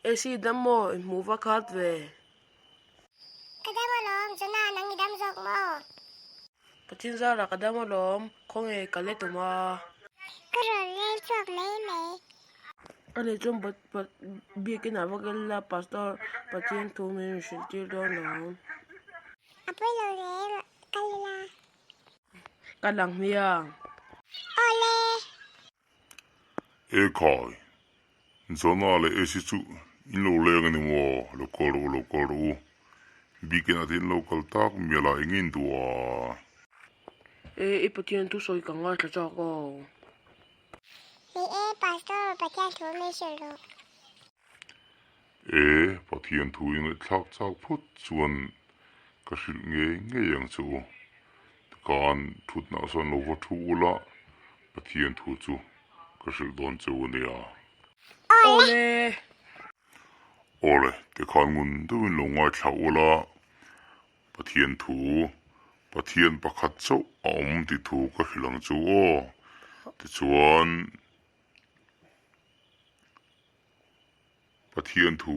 Esi dam maw? Inhmuh va khat ve. Ka dam alawm, Jonah nang i dam zawk maw? Pathian zarah ka dam alawm, khawnge ka let awm a. Ka rawn leng chhuak mai mai. A nih chuan biakin ah va kal ila Pastor Pathian thu min rawn hrilh tir dawn alawm. A pawi lo reng, kal ila. Ka lang hmiang. Awle! Ekhai, Jonah leh Esi chu in lo leng a ni maw? Lo kal rawh u, lo kal rawh u. Biakin ah te in lo kal tak mial a, eng nge in duh a? E, i Pathian thu sawi ka ngaithla chak aw. Ni e, Pastor, Pathian thu min hrilh rawh. E, Pathian thu i ngaihthlak chak phawt chuan ka hrilh ngei ngei ang che u. Tikhan thutna sawn lo va thu ula, Pathian thu chu ka hrilh dawn che u nia. Awle! Awle, tikhan ngun deuhin lo ngaithla ula, Pathian thu, Pathian pakhat chauh a awm tih thu ka hrilh ang che u aw. Tichuan. Pathian thu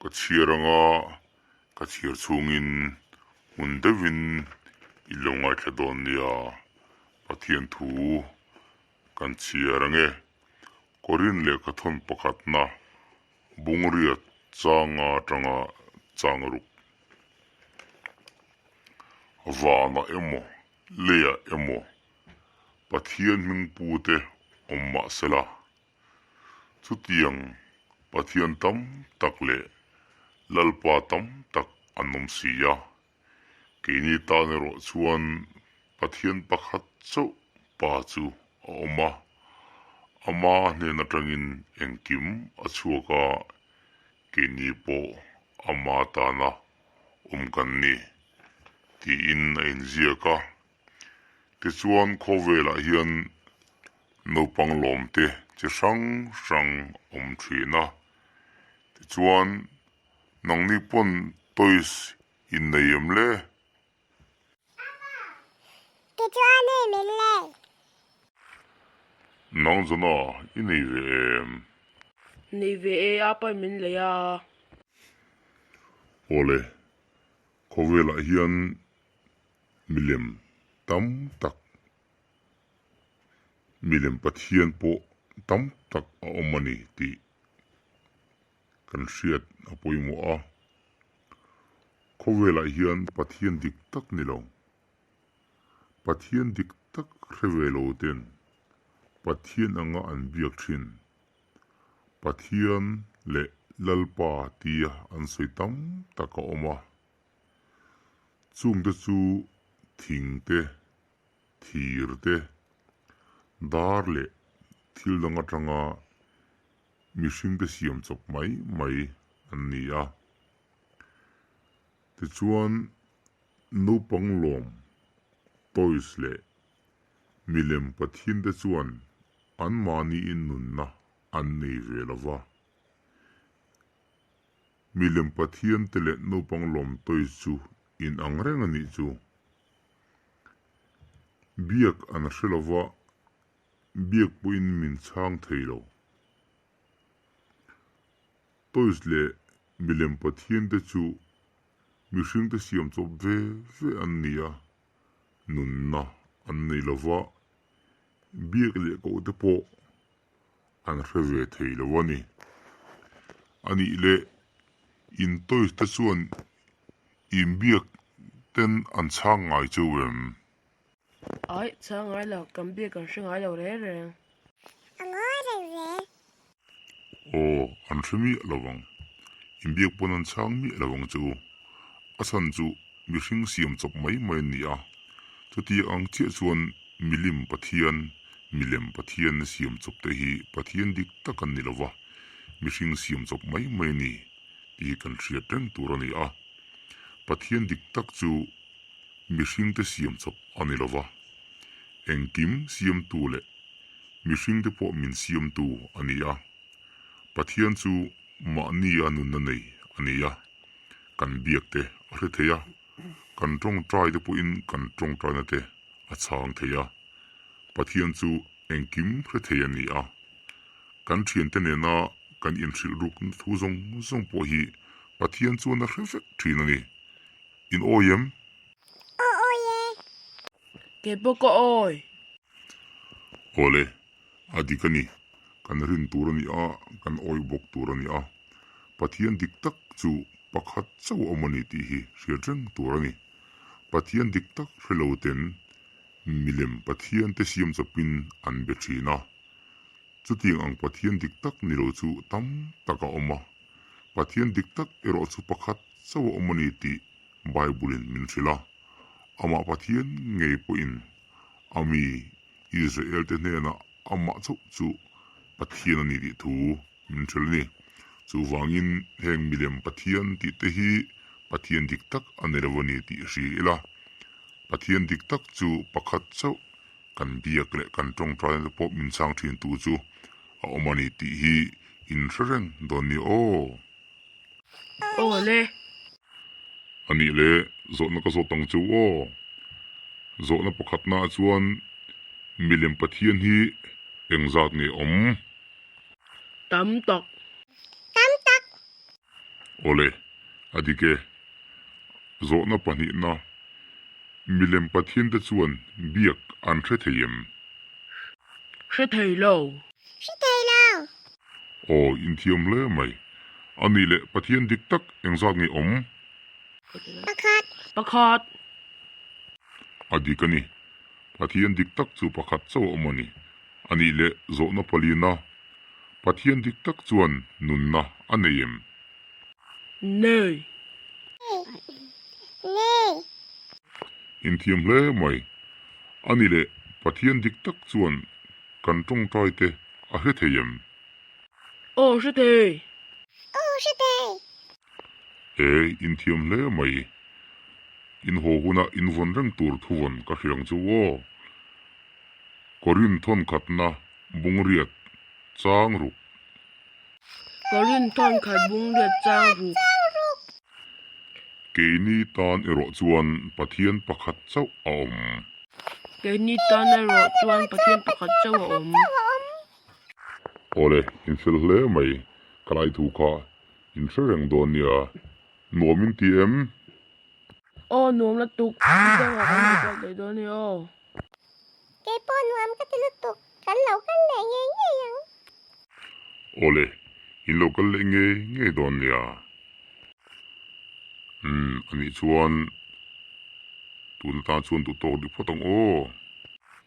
ka chhiar anga ka chhiar chhungin hmun deuhin i lo ngaithla dawn nia, Pathian thu kan chhiar ange. Korin lehkha thawn pakhatna bungriat changa atanga chang ruk vanah emaw leiah emaw Pathian hming pute awm mah sela, chutiang Pathian tam tak leh Lalpa tam tak an awm si a. Keini tan erawh chuan Pathian pakhat chauh Pa chu a awm a, ama hnen atangin engkim a chhuak a, keini pawh ama tana awm kan ni, tiin a inziak a. Tichuan khawvelah hian naupang lawmte chi hrang hrang awm thin a, tichuan nangni pawn toys in nei em le? Tichuan hei min lei. Nang Jona i nei ve em? Nei ve e, a pawn min lei a. Awle, khawvelah hian Milem tam tak, milem Pathian pawh tam tak a awm a ni tih kan hriat a pawimawh a. Khawvelah hian Pathian dik tak ni lo, Pathian dik tak hre ve lo ten Pathian anga an biak thin, Pathian leh Lalpa tia an sawi tam tak a awm a. Chungte chu thing te, thir te, dar leh thil dang atanga mihringte siam chawp mai mai an ni a. Tichuan, naupang lawm, toys leh milem pathiante chuan anmahniin nunna an nei ve lo va. Milem Pathian te leh naupang lawm tawi chu in ang reng a nih chu. Biak an hre lo va, biak pawhin min chhang thei lo. Toys leh milem Pathian te chu mihring te siam chawp ve ve an ni a, nunna an nei lo va, biak leh koh te pawh an hre ve thei lo a ni. A nih leh in toys te chuan inbiak ten an chhang ngai cheu em? Aih, chhang ngai lo, kan biak an hre ngai lo reng reng. A ngawi reng zel. Aw, an hre miah lo ang. Inbiak pawn an chhang miah lo ang che u. A chhan chu mihring siam chawp mai mai an ni a. Chutiang ang chiah chuan milim Pathian Milem Pathian siam chawp te hi Pathian dik tak an ni lo va, mihring siam chawp mai mai a ni tih hi kan hriat reng tur a ni a. Pathian dik tak chu mihringte siam chawp a ni lo va, engkim siamtu leh mihringte pawh min siamtu a ni a. Pathian chu mahni a nunna nei a ni a, kan biak te a hre thei a, kan tawngtai te pawhin kan tawngtaina te a chhang thei a. Pathian chu engkim hre thei a ni a. Kan thiante nena kan inhrilh rukna thu zawng zawng pawh hi Pathian chuan a hre vek thin a ni. In awi em? Aw awi e. Kei pawh ka awi. Awle, a dik a ni. Kan rin tur a ni a, kan awi bawk tur a ni a. Pathian dik tak chu pakhat chauh a awm a ni tih hi hriat reng tur a ni. Pathian dik tak hre lo ten milem Pathian te siam chawpin an be thin a. Chutiang ang Pathian dik tak ni lo chu tam tak a awm a. Pathian dik tak erawh chu pakhat chauh a awm a ni tih Bible-in min hrilh a. Amah Pathian ngei pawhin a mi Israel-te hnenah amah chauh chu Pathian a ni tih thu min hrilh a ni. Chuvangin heng milem Pathian tih te hi Pathian dik tak a ni lo a ni tih hria ila. Pathian dik tak chu pakhat chauh kan biak leh kan tawngtaina te pawh min chhang thin tu chu a awm a ni tih hi in hre reng dawn ni aw. Aw le. A nih le, zawhna ka zawt ang chu aw. Zawhna pakhatna ah chuan milem Pathian hi engzat nge awm? Tam tak. Tam tak. Aw le, a dik e. Zawhna pahnihna, milem Pathian te chuan biak an hre thei em? Hre thei lo. Hre thei lo. Aw, inthiam hle mai. A nih leh Pathian dik tak engzat nge awm? Pakhat. Pakhat. A dik a ni. Pathian dik tak chu pakhat chauh a awm a ni. A nih leh zawhna palina, Pathian dik tak chuan nunna a nei em? Nei. Nei. Inthiam hle mai. A nih leh Pathian dik tak chuan kan tawngtai te a hre thei em? Aw hre thei. Aw hre thei. E, inthiam hle mai. In haw hunah in vawn reng tur thuvawn ka hria ang chu aw. Korin thawn khatna bungriat chang ruk. Korin thawn khat bungriat chang ruk. Keini tan erawh chuan Pathian pakhat chauh a awm. Keini tan erawh chuan Pathian pakhat chauh a awm. Awle, in fel hle mai. Ka lai thu kha in hre reng dawn nia. Nuam in ti em? Aw nuam lutuk, dangah kan lo kal daih dawn nia aw. Kei pawh nuam ka ti lutuk, kan lo kal leh ngei ngei ang. Awle, in lo kal leh ngei ngei dawn nia. Umm, anih chuan tun atan chuan duh tawk dik phawt ang aw.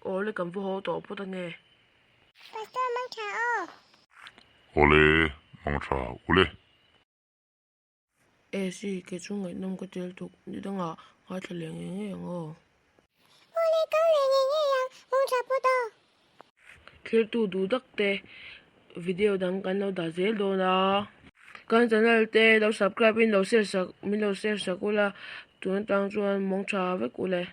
Awle, kan va haw tawh phawt ange. Pastor Mangtha aw. Awle, Mangtha ule. AC kei chu ngaihnawm ka tel tuk ni dangah ngaithla leh ngei ngei ang aw. Aw le kal leh ngei ngei ang hmang tha phawt aw. Thiltu duh tak te video dang kan lo dah zel dawn a. Kan channel te lo subscribe in lo share sak min lo share sak ula tun atang chuan mawng tha vek ule.